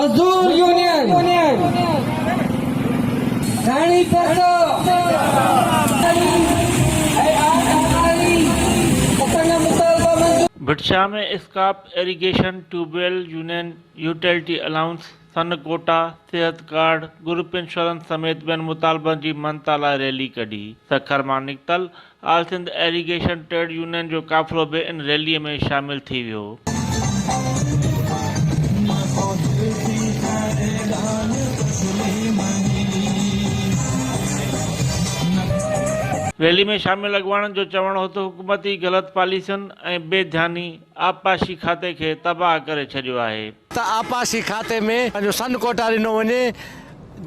مزدور يونين راڻي پرسو Bhit Shah ۾ اسڪاپ irrigation tube well union utility allowance son quota صحت ڪارڊ گروپ انشورنس سميت ٻين مطالبن جي مڃتا لاء ريلي ڪڍي سکر مان نڪتل all Sindh irrigation trade union جو قافلو به ان ريلي ۾ شامل ٿي ويو. ريلي ۾ شامل اڳواڻن جو چوڻ هو ته حڪومتي غلط پاليسين ۽ بي ڌياني آبپاشي کاتي کي تباهه ڪري ڇڏيو آهي. ته آبپاشي کاتي ۾ پنهنجو سن ڪوٽا ڏنو وڃي،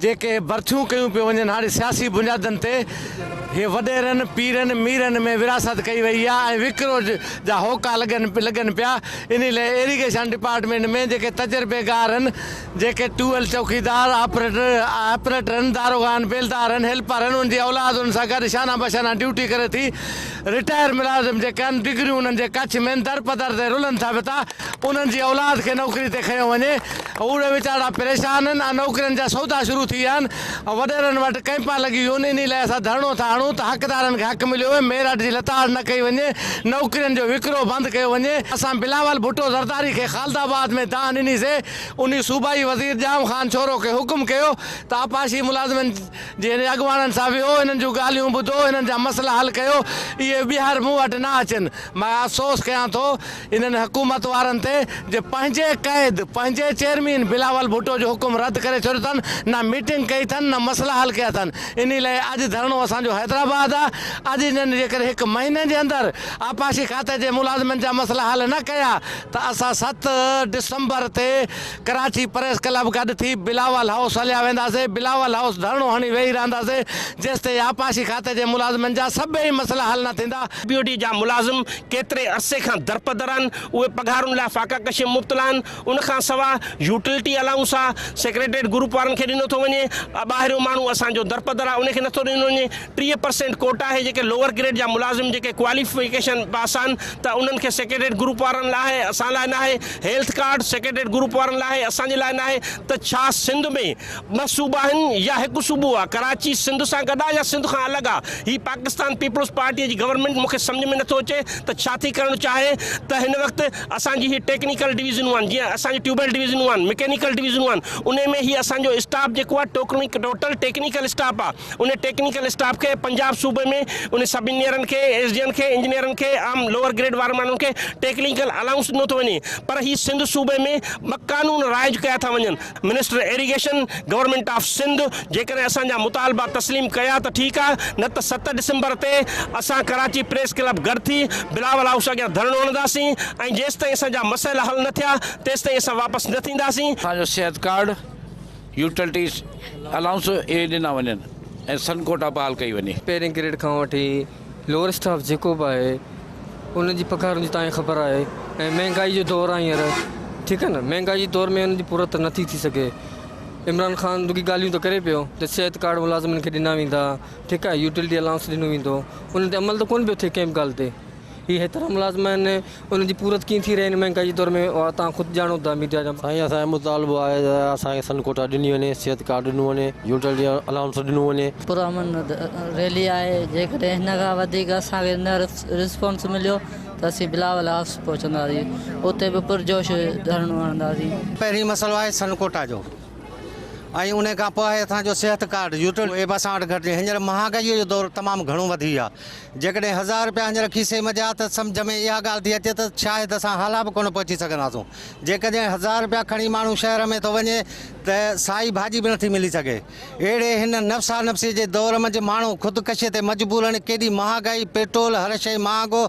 جيڪي ڀرتيون ڪيون پيون وڃن هاڻي سياسي بنيادن تي هي وڏيرن، پيرن، ميرن ۾ ورهاست ڪئي وئي آهي ۽ وڪرو جا هوڪا لڳن لڳن پيا انهي لئه ايريگيشن ڊپارٽمينٽ ۾ جيڪي تجربيگار آهن جيڪي ٽيوب ويل چوڪيدار، آپريٽر آپريٽر آهن، داروغا آهن، بيلدار آهن، هيلپر آهن انهن جي اولاد انهن سان گڏ شانه بشانه ڊيوٽي ڪري ٿي رٽائر ملازم جيڪي آهن ڊگريون انهن جي ڪڇ ۾ آهن درپدر تي رلن ٿا پيا انهن جي اولاد کي نوڪري تي کنيو وڃي. اهي ويچارا پريشان آهن ۽ نوڪرين جا سودا شروع ٿي ويا آهن ۽ وڏيرن وٽ ڪئمپا لڳي ويون آهن انهي لاء اسان ڌرڻو ٿا هڻون ته حقدارن کي حق مليو وڃي ميرٽ جي لتاڙ نه ڪئي وڃي نوڪرين جو وڪرو بند ڪيو وڃي. اسان بلاول ڀٽو زرداري کي خالد آباد ۾ دانهن ڏني سي انهي صوبائي وزير ڄام خان شورو کي حڪم ڪيو ته آبپاشي ملازمن جي اڳواڻن سان ويهو انهن جون ڳالهيون ٻڌو انهن جا مسئلا حل ڪيو اهي ٻيهر مون وٽ نه اچن مان افسوس ڪيان ٿو انهن حڪومت وارن تي جي پنهنجي قائد پنهنجي چيئرمين بلاول ڀٽو جو حڪم رد ڪري ڇڏيو اٿن نه ميٽنگ ڪئي اٿن نه مسئلا حل ڪيا اٿن انهي لاء اڄ ڌرڻو اسان جو حيدرآباد آ اڄ انهن جيڪڏهن هڪ مهيني جي اندر آبپاشي کاتي جي ملازمن جا مسئلا حل نه ڪيا ته اسان ست ڊسمبر تي ڪراچي پريس ڪلب گڏ ٿي بلاول هائوس هليا وينداسين، بلاول هائوس ڌرڻو هڻي ويهي رهنداسين، جيستائين آبپاشي کاتي جي ملازمن جا سڀئي مسئلا حل نه ٿيندا. بي او ڊي جا ملازم ڪيتري عرصي کان درپدر آهن، اهي پگهارن لاء فاقه ڪشي ۾ مبتلا آهن، ان کان سواء يوٽيلٽي الائونس آ سيڪريٽريٽ گروپ وارن کي ڏنو ٿو وڃي، ٻاهريون ماڻهو اسان جو درپدر آ ان کي نٿو ڏنو وڃي، 30 پرسينٽ ڪوٽا آهي جيڪي لوئر گريڊ جا ملازم جيڪي ڪواليفڪيشن پاس آهن ته انهن کي سيڪريٽريٽ گروپ وارن لاء آهي اسان لاء ناهي، هيلٿ ڪارڊ سيڪريٽريٽ گروپ وارن لاء آهي اسان جي لاء ناهي ته ڇا سنڌ ۾ ٻه صوبا آهن يا هڪ صوبو آهي ڪراچي سنڌ سان گڏ آهي يا سنڌ کان الڳ آهي هي پاڪستان پيپلز پارٽي جي گورنمينٽ مون کي سمجهه ۾ نٿو اچي ته ڇا ٿي ڪرڻ چاهي ته هن وقت اسان جي هي ٽيڪنيڪل ڊويزنون آهن جيئن اسان جي ٽيوب ويل ڊويزنون آهن مڪينيڪل ڊويزنون آهن انهي ۾ هي اسان جو اسٽاف جيڪو آهي ٽوٽل ٽيڪنيڪل اسٽاف آهي ان ٽيڪنيڪل اسٽاف کي پنجاب صوبي ۾ ان سب انجنيئرن کي، ايس ڊي اين کي، انجنيئرن کي، عام لوئر گريڊ وارن ماڻهن کي ٽيڪنيڪل الائونس ڏنو ٿو وڃي پر هي سنڌ صوبي ۾ ٻه قانون رائج ڪيا ٿا وڃن minister irrigation government of Sindh جيڪڏهن اسان جا مطالبا تسليم ڪيا ته ٺيڪ آهي نه ته ست ڊسمبر تي اسان ڪراچي پريس ڪلب گڏ ٿي بلاول هائوس اڳيان ڌرڻو هڻنداسين ۽ جيستائين اسان جا مسئلا حل نه ٿيا تيستائين اسان واپس نه ٿينداسين. اسان جو صحت ڪارڊ يوٽلٽي الائونس اهي ڏنا وڃن ۽ سن ڪوٽا بحال ڪئي وڃي. پهرين گريڊ کان وٺي لوئر اسٽاف جيڪو به آهي ان جي پگهارن جي تانکي خبر آهي ۽ مهنگائي جو دور آهي هينئر ٺيڪ آهي نه مهنگائي جي دور ۾ ان جي پورت نٿي ٿي سگهي عمران خان رڳي ڳالهيون ته ڪري پيو ته صحت ڪارڊ ملازمن کي ڏنا ويندا ٺيڪ آهي يوٽلٽي الائونس ڏنو ويندو ان تي عمل ته ڪونه پيو ٿئي ڪنهن به ڳالهه تي هي هيترا ملازم آهن انهن جي پورت ڪيئن ٿي رهي هن مهنگائي جي دور ۾ اها توهان خود ڄاڻو ٿا ميڊيا جا. سائين اسان جو مطالبو آهي ته اسان کي سن ڪوٽا ڏني وڃي صحت ڪارڊ ڏنو وڃي يوٽلٽي الائونس ڏنو وڃي. پرامن ريلي آهي جيڪڏهن هن کان وڌيڪ اسان کي نه رسپانس مليو ته اسين بلاول هائوس پهچنداسين اتي به پرجوش ڌرڻو هڻنداسين. پهرين مسئلو آهي سن ڪوٽا جو. ۽ انهي کان پوء آهي اسان جو صحت ڪارڊ يوٽيل اهي به اسان وٽ گهٽ هينئر مهانگائيء جو دور تمام گهڻو وڌي ويو آهي جيڪڏهن هزار رپيا هينئر کيسي منجهه آ ته سمجهه ۾ اها ڳالهه ٿي اچي ته شايد اسان هالا به ڪونه پهچي سگهنداسون جيڪڏهن هزار رپيا کڻي ماڻهو شهر ۾ ٿو وڃي ته سائي ڀاڄي به نٿي ملي سگهي اهڙي هن نفسا نفسي جي دور منجهه ماڻهو خودڪشي تي مجبور آهن ڪيڏي مهانگائي پيٽرول هر شيء مهانگو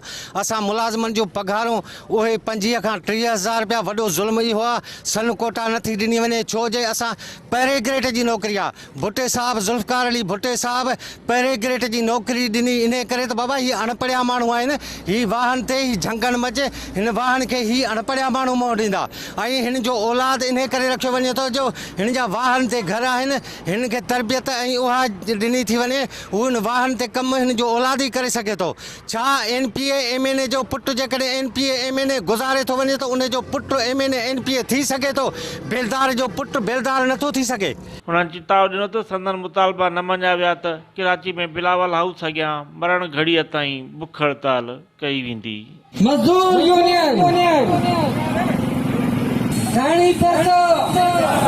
اسان ملازمن جون پگهارون اهي 25 کان 30 هزار رپيا وڏو ظلم اهو آ سن ڪوٽا نٿي ڏني وڃي ڇو جي اسان پهرين گريڊ جي نوڪري آ ڀٽي صاحب ذوالفقار علي ڀٽي صاحب پهرين گريڊ جي نوڪري ڏني انهي ڪري ته بابا هي اڻ پڙهيا ماڻهو آهن هي واهن تي هي جهنگن منجهه هن واهن کي هي اڻ پڙهيا ماڻهو منهن ڏيندا ۽ هن جو اولاد انهي ڪري رکيو وڃي ٿو جو. هن جا واهن تي گهر آهن، هن کي تربيت ۽ اها ڏني ٿي وڃي، هو ان واهن تي ڪم هن جو اولاد ئي ڪري سگهي ٿو. ڇا M P A, M N A جو پٽ جيڪڏهن M P A, M N A گذاري ٿو وڃي ته ان جو پٽ M N A, M P A ٿي سگهي ٿو؟ بيلدار جو پٽ بيلدار نٿو ٿي سگهي. هنن چتاء ڏنو ته سندن مطالبا نه مڃيا ويا ته ڪراچي ۾ بلاول هائوس اڳيان مرڻ گهڙيء تائين بک هڙتال ڪئي ويندي. مزدور يونين ڌرڻي پهتو.